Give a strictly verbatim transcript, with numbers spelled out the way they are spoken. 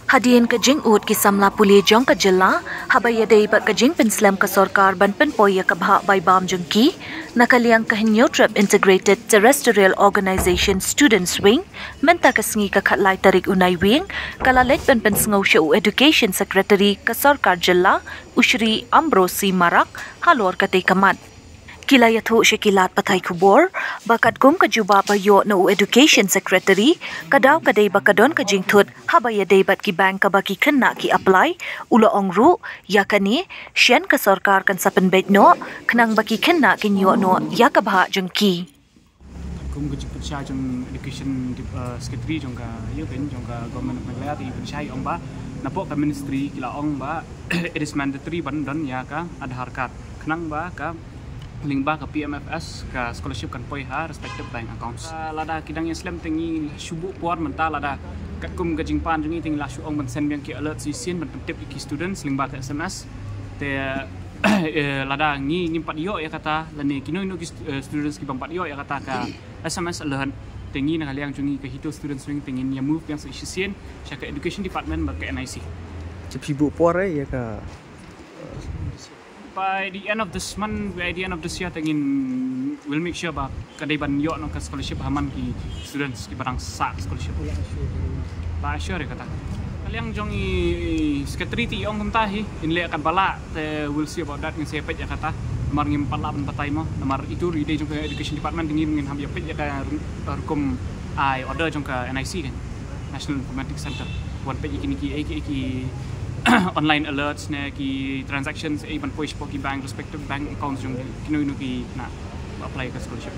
Hadien ka jingud ki samla pule jong ka jylla, haba ïadei bad ka jingpynslem ka sorkar ban pynpoi ïa ka bhah bai bam jong ki, na ka liang ka Hynñiewtrep Integrated Terrestrial Organization Students Wing, mynta ka sngi ka khatlai tarik u Naiwieng, ka la leit ban pynsngew sha u Education Secretary ka sorkar jylla, u Shri Ambrose C Marak, halor katei ka mat. Ki la ïathuh sha ki lad pathai khubor ba katkum ka jubab ba ïoh na u Education Secretary, ka daw ka dei ba ka don ka jingthut haba ïadei bad ki bank kaba ki khynnah ki apply. U la ong ruh, ïa kane, shen ka sorkar kan sa pynbeit noh, khnang ba ki khynnah kin ïoh noh ïa ka bhah jong ki. Kum ka jingpynshai jong Education Dep-, uh, Secretary jong ka, ïa ka, jong ka Government of Meghalaya, te i pynshai ong ba napoh ka ministry ki la ong ba it is mandatory ban don ïa ka Aadhaar card, khnang ba ka lyngba ka P M F S ka scholarship kan poi ha respective bank accounts. Uh, lada ki dang ïaslem te ngi shu buh por mynta, lada katkum ka jingpan jong ngi te ngi la shu ong ban send biang ki alert shisien ban pyntip ïa ki students lyngba ka S M S. Te eh, lada ngi ngim pat ïoh ïa kata, lane kino kino ki stu-, eh, students ki bym pat ïoh ïa kata ka S M S alert, te ngi na ka liang jong ngi ka HITO Students Wing te ngin ïa move biang sa shisien sha ka Education Department bad ka N I C. Te phi buh por, eh, ïa ka By the end of this month, by the end of this year, te ngin will make sure ba ka dei ban ïoh noh ka scholarship ha man ki students kiba dang sah scholarship. La assure ïa kata. Ka liang jong i, i secretary te i ong kumta hi, in leh katba lah, te we'll see about that, ngin sa peit ïa kata. Namar ngim pat lah ban batai mo, namar itu i dei jong ka Education Department, te ngin, ngin hap ïa peit ïa ka ru-, rukom ai order jong ka N I C kan, National Informatics Center. Wan peit ïa kine ki, eh, ki, ki online alerts ne ki transactions, eh, ban poi shapoh ki bank, respective bank accounts jong kino kino ki na apply ka scholarship.